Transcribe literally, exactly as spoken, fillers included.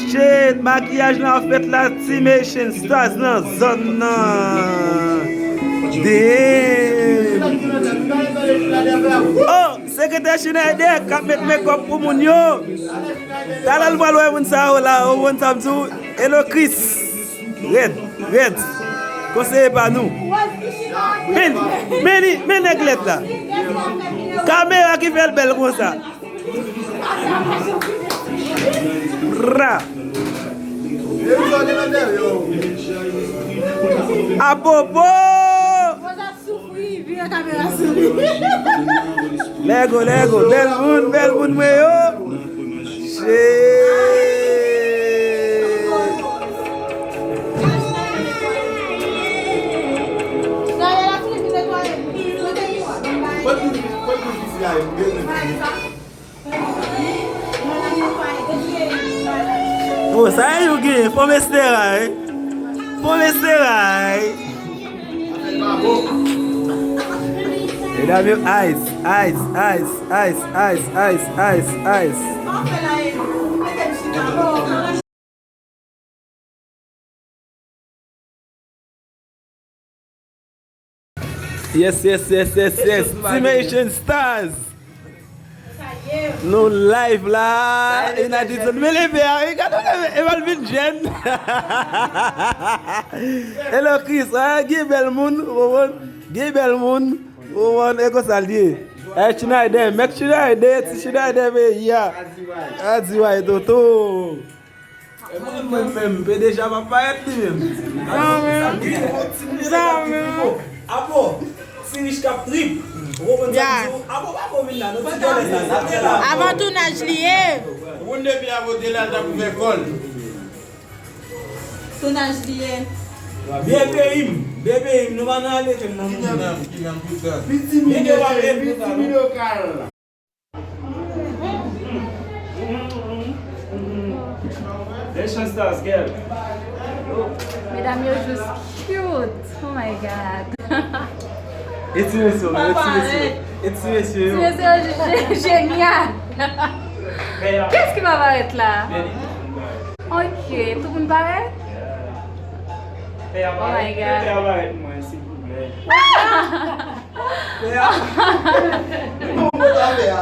Shit, makiyaj lan ap fèt la, Team Haitian Stars nan zòn nan. Damn. Oh, sekretè Schneider k ap met makeup pou moun yo. Talè l pral wè moun sa yo la, ou konn sa m di w. Hello Chris. Rèd, rèd. Konseye pa nou. Men, men, men nèg lèd la. Kamera ki fè l bèl konsa. Ra. Apopo! Lego, lego, bèl moun, bèl moun mwen yo. Shit. Kot moun, kot moun ki di la, e pou bezwen fini. Oh, sa e yo genyen, fòm estera, wi. Fòm estera, wi. Medam yo, ice, ice, ice, ice, ice, ice, ice, ice. Yes, yes, yes, yes, yes. Team Haitian Stars. Nou live la. United Zone. Men leve a, wi, gade, gade, e Malvin Jeune. Hello, Chris. Ah, gen bèl moun, ou konprann? Gen bèl moun, ou konprann? E konsa l ye. Eh, Schneider, mèt Schneider, ti Schneider, peyi a. Adiway, Toto. E mwen menm, menm, P D G a pa parèt li menm. Sa menm. Sa menm. Apo, si rich k ap trip. Ou konprann sa m di w? Apo, pa bon vin la, non, ti jènès la, sa te la. Avan tounaj li ye. Moun depi a vote la, l t ap ouvè kò l. Tounaj li ye. Byen peyi m, byen peyi m, nou pa nan ale ke nan moun nan. Piti mi lokal. Medam yo just cute. Oh my God. E ti mesye yo, e ti mesye yo. E ti mesye yo. Ti mesye yo je- je- jenyal. Kiyès ki pa parèt la? Ok, tout moun parèt? Oh my God. Pè a parèt mwen, silvouplè. Pè a. Bon, bon, sa pè a.